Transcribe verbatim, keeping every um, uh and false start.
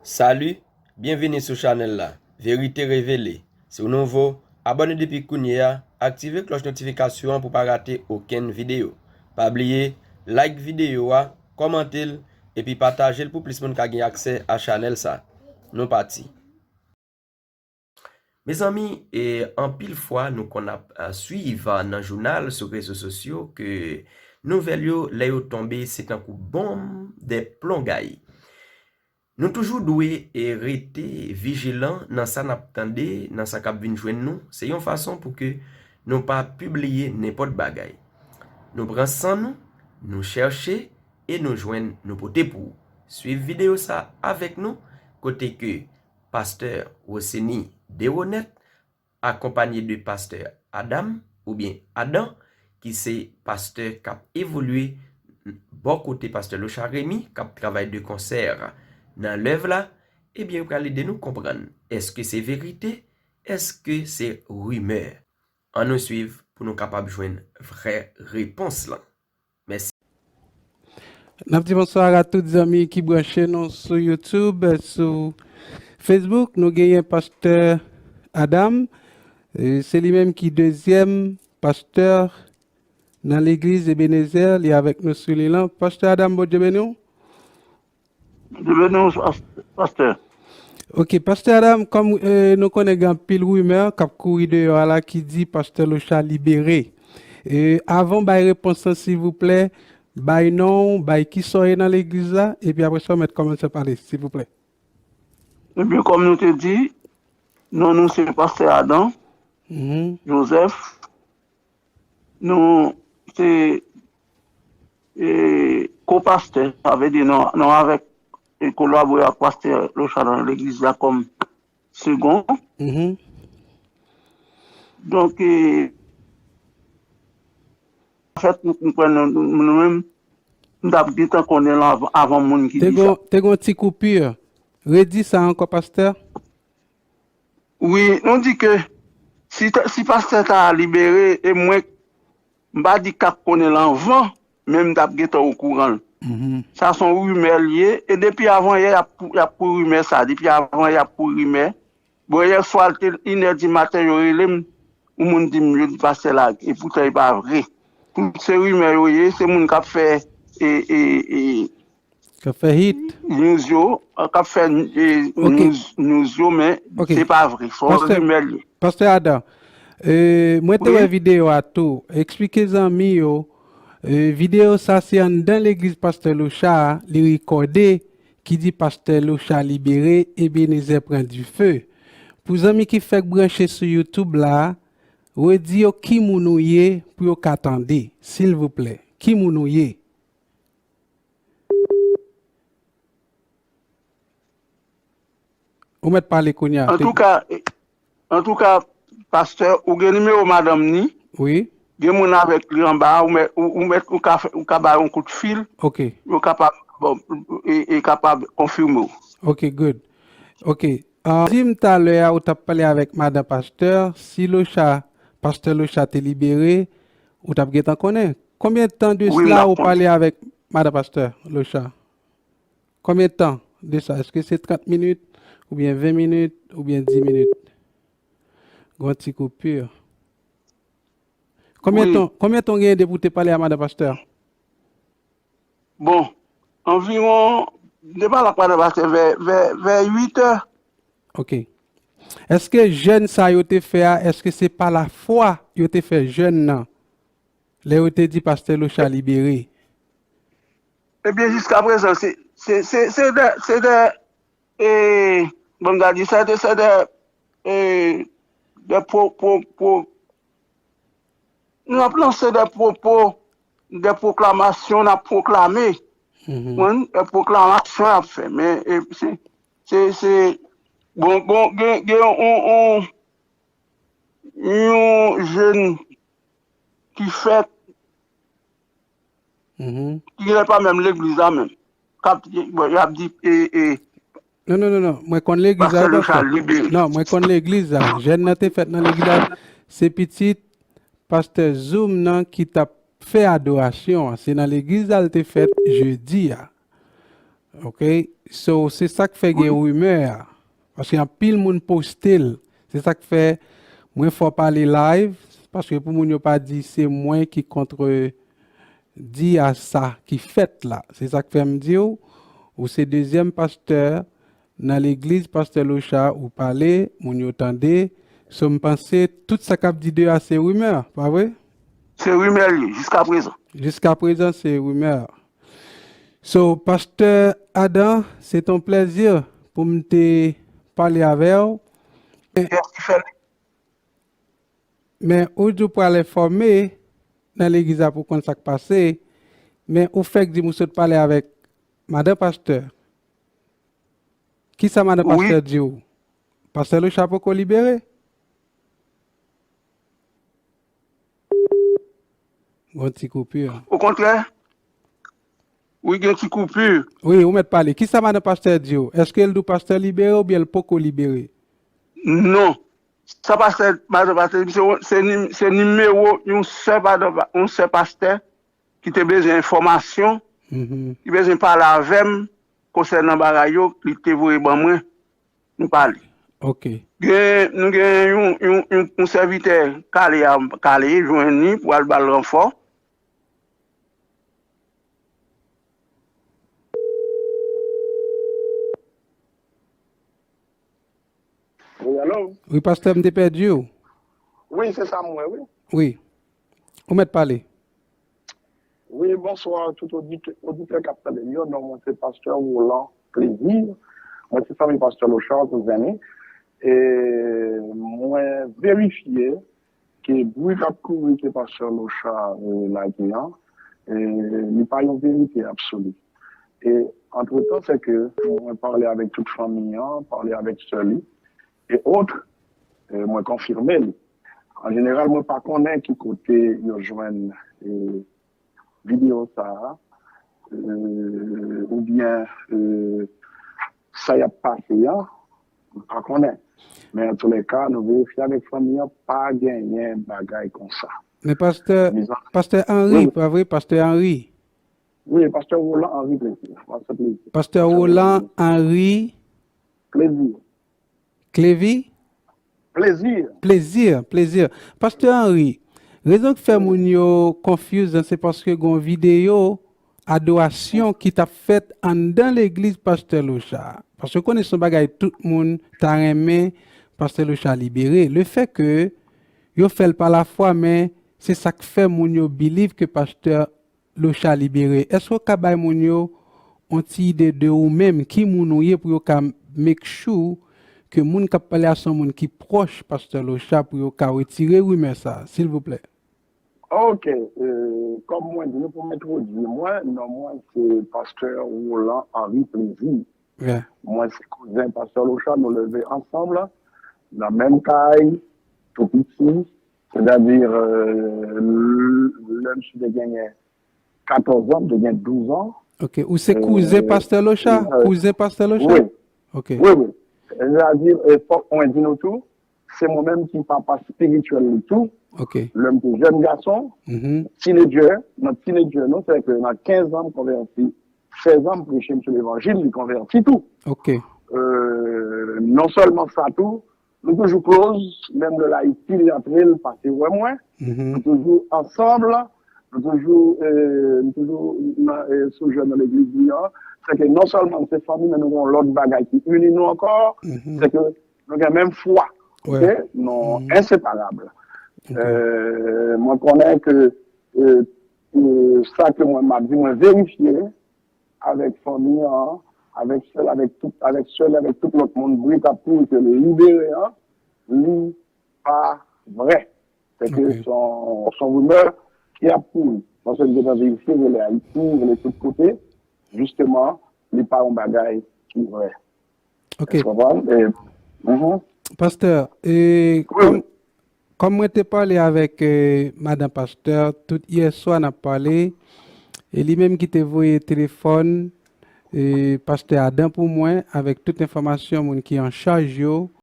Salut, byenvini sou chanèl la, Verite Revele. Si w nouvo, abòne depi kounye a, aktive klòch notifikasyon an pou pa rate okenn videyo. Pa bliye, like videyo a, kòmante l, epi pataje l pou plis moun ka gen aksè a chanèl sa. Nou pati. Mezanmi, e, anpil fwa nou konn ap, a, swiv, a, nan jounal, sou rezo sosyo, ke nouvèl yo, lè yo tonbe, se tankou bonm de plongay. Nou toujou dwe, e, rete vijilan nan sa n ap tande, nan sa k ap vin jwenn nou. Se yon fason pou ke nou pa pibliye nenpòt bagay. Nou pran san nou, nou chèche, e nou jwenn, nou pote pou ou. Swiv videyo sa avèk nou, kote ke pastè Roseny Deroneth, akonpanye de pastè Adam, oubyen Adan, ki se pastè k ap evolye bò kote pastè Lochard Remy, k ap travay de konsè nan lèv la, ebyen, yo pral ede nou konprann, èske se verite, èske se rimè? Ann nou swiv pou nou kapab jwenn vrè repons lan. Mèsi. N ap di bonswa a tout zanmi ki branche nou sou YouTube, sou Facebook. Nou genyen pastè Adam. E se li menm ki dezyèm pastè nan legliz Ebenezer. Li avèk nou sou liy lan. Pastè Adam, Bondye beni w. Beni w, pas-, pastè. Ok, pastè Adam, kòm, e, nou konnen gen anpil rimè k ap kouri deyò a la ki di pastè Lochard libere. E, avan w bay repons lan, silvouplè, bay non w, bay kisa w ye nan legliz la, epi apre sa, w mèt kòmanse pale, silvouplè. Ebyen, kòm nou te di, non nou se pastè Adam Mhm. Joseph. Nou se, e, ko-pastè, sa vle di nou, nou avèk, e, kolabore ak pastè Lochard nan legliz la kòm segon. Mhm. Donk, e, anfèt, nou, nou, nou, nou menm, nou t ap gentan konnen l avan, avan moun ki Te di sa. gon, te gon ti koupi. Redi sa ankò, pastè. Wi, nou di ke si, ta- si pastè sa a libere, e mwen, m pa di k ap konnen l anvan, men m t ap gentan okouran l. Mhm. Sa se yon rimè l ye, e depi avan yè, y ap, y ap pou rimè sa, depi avan yè, y ap pou rimè. Bon, yè swa, l te inè di maten, yo rele m, yon moun di m, yo di pastè la, e poutan e pa vre. Tout se rimè yo ye, se moun k ap fè, e, e, e, K ap fè hit. News yo, k ap fè, e, Ok. news, news yo, men Ok. se pa vre. Se yon Pastè, rimè l ye. Pastè Adam, e, mwen te Wi. wè videyo a tou. Eksplike zanmi yo, e, videyo sa se anndan legliz pastè Lochard, li rekòde, ki di pastè Lochard libere, Ebenezer pran dife. Pou zanmi ki fèk branche sou YouTube la, redi yo ki moun ou ye pou yo ka tande, silvouplè. Ki moun ou ye? Ou mèt pale kounye a. Antouka, antouka, pastè, ou gen nimewo madanm ni? Wi. Gen moun avèk li anba, ou mèt, ou, ou mèt, ou ka fè, ou ka ba yon kout fil. Ok. Yo kapab, bon, e, e kapab konfime w. Ok, good. Ok. Ah, di m talè a, ou t ap pale avèk madan pastè, si Lochard, pastè Lochard te libere, ou t ap gentan konnen. Konbyen tan de Wi, m sila t ap ou konnen. pale avèk madan pastè Lochard? Konbyen tan de sa? Èske se trant minit, oubyen ven minit, oubyen dis minit? Gon ti koupi. Konbyen Wi. tan, konbyen tan w genyen depi w te pale a madan pastè a? Bon, anviwon, m te pale ak madan pastè vè, vè, vè uit è. Ok. Èske jèn sa yo te fè a, èske se pa lafwa yo te fè jèn nan? Lè yo te di pastè Lochard libere. Ebyen, jiska prezan, se, se, se, se de, se de, e, bon, m ta di sa, se de, e, de pro, pro, pro, nou ap lanse de pwopo, de pwoklamasyon n ap pwoklame. Mhm. Konprann? De pwoklamasyon n ap fè. Men, e, se, se, se, bon, bon, gen, gen yon, yon, yon jèn ki fèt, Mhm. ki genlè pa menm legliz la menm. K ap, bon, y ap di, e, e, Non, non, non, non. Mwen konn legliz la, Pastè Lochard libere. Non, mwen konn legliz la. Jèn nan te fèt nan legliz la. Se pitit pastè Zoom nan ki t ap fè adorasyon an. Se nan legliz la l te fèt jedi a. Ok? So, se sa k fè gen rimè a. Paske anpil moun poste l. Se sa k fè mwen fè w pale live, paske pou moun yo pa di se mwen ki kontredi a sa ki fèt la. Se sa k fè m di w, ou se dezyèm pastè nan legliz pastè Locha ou pale, moun yo tande. So, m panse tout sa k ap di deyò a se rimè, pa vre? Se rimè l ye, jiskaprezan. Jiskaprezan, se rimè. So, pastè Adam, se t on plèzi pou m te pale avè w. Men, men ou di w pral enfòme nan legliz la pou konn sa k pase, men ou fèk di m ou sot pale avèk madan pastè. Kisa madan pastè di w? Pastè Locha poko libere? Gon ti koupi. Okontrè, wi, gen ti koupi. Wi, ou mèt pale. Kisa madan pastè di w? Èske l di w pastè libere oubyen l poko libere? Non. Sa pastè, madan pastè, se, se, ni- se nimewo yon sè madan pa- yon sè pastè ki te bezwen enfòmasyon, ki bezwen pale avè m konsènan bagay yo, li te voye ban mwen, nou pale. Ok. Gen, nou gen yon, yon, yon, yon sèvitè Kale a, Kale jwenn li pou al ba l ranfò. Wi, alo? Wi, pastè, m te pèdi w. Wi, se sa m wè, wi. Wi. Ou mèt pale. Wi, bonswa tout oditè, oditè k ap tande m yo. Non, mwen se pastè Roland Plaisir. Mwen se fanmi pastè Lochard, kouzen li. E mwen verifye ke bri k ap kouri ke pastè Lochard, e, lage an, e, li pa yon verite absoli. E antretan, se ke mwen pale avèk tout fanmi an, pale avèk sè li, e ot, e, mwen konfime li. An jeneral, mwen pa konnen ki kote yo jwenn, e, videyo sa a, e, oubyen, e, sa y ap pase an, m pa konnen. Men antoulèka, nou verifye avèk fanmi an, pa genyen bagay konsa. Men pastè, pastè Henry, pa vre? Pastè Henry. Wi, pastè Roland Henry Plaisir. Pastè Plaisir. Pastè Roland Henry Plaisir. Clévy? Plaisir. Plaisir, Plaisir. Pastè Henry, rezon k fè moun yo confuse an, se paske gon videyo adorasyon ki t ap fèt anndan legliz pastè Locha. Paske w konnen se yon bagay tout moun ta renmen pastè Locha libere. Lefètke yo fè l pa lafwa, men se sa k fè moun yo believe ke pastè Locha libere. Èske w ka bay moun yo yon ti ide de ou menm, ki moun ou ye pou yo ka make sure ke moun k ap pale a se yon moun ki pwòch pastè Locha pou yo ka retire rimè sa, silvouplè? Ok, e, kòm mwen di nou pou m entwodui mwen, non mwen se pastè Roland Henry Plaisir. Mwen se kouzen pastè Locha, nou leve ansanm nan menm kay, tou piti, sètadi, e, l- lè misye te genyen katòz an, m te gen douz an. Ok, ou se kouzen pastè Locha? Kouzen pastè Locha? Wi. Ok. Wi, wi. Sètadi, e, fòk mwen di nou tou, se mwen menm ki papa espirityèl li tou. Ok. Lè m te jèn gason, teenager, nan teenager nou, sètadi nan kenz an m konvèti, sèz an m preche misye levanjil, li konvèti tou. Ok. E, non sèlman sa tou, nou toujou close, menm lè l Ayiti, li antre, l pase wè mwen. Nou toujou ansanm, nou toujou, e, nou toujou nan, e, sou jèn nan legliz li an. Sètadi non sèlman se fanmi, men nou gen yon lòt bagay ki ini nou ankò. Sètadi nou gen menm fwa. Ok? Nou enseparab. E, mwen konnen ke, e, e, sa ke mwen m ap di, mwen verifye avèk fanmi an, avèk sè l, avèk tout, avèk sè l, avèk tout lòt moun, bri k ap kouri ke l libere an, li pa vrè. Sètadi se yon, se yon rimè ki ap kouri. Paske m gentan verifye, rele Ayiti, rele tout kote, jisteman, li pa yon bagay ki vrè. Ok. Ou konprann? E, mhm. Pastè, e, wi, kòm, wi, kòm mwen te pale avèk, e, madan pastè, tout yè swa n ap pale, e li menm ki te voye telefòn, e, pastè Adam pou mwen, avèk tout enfòmasyon moun ki an chaj yo,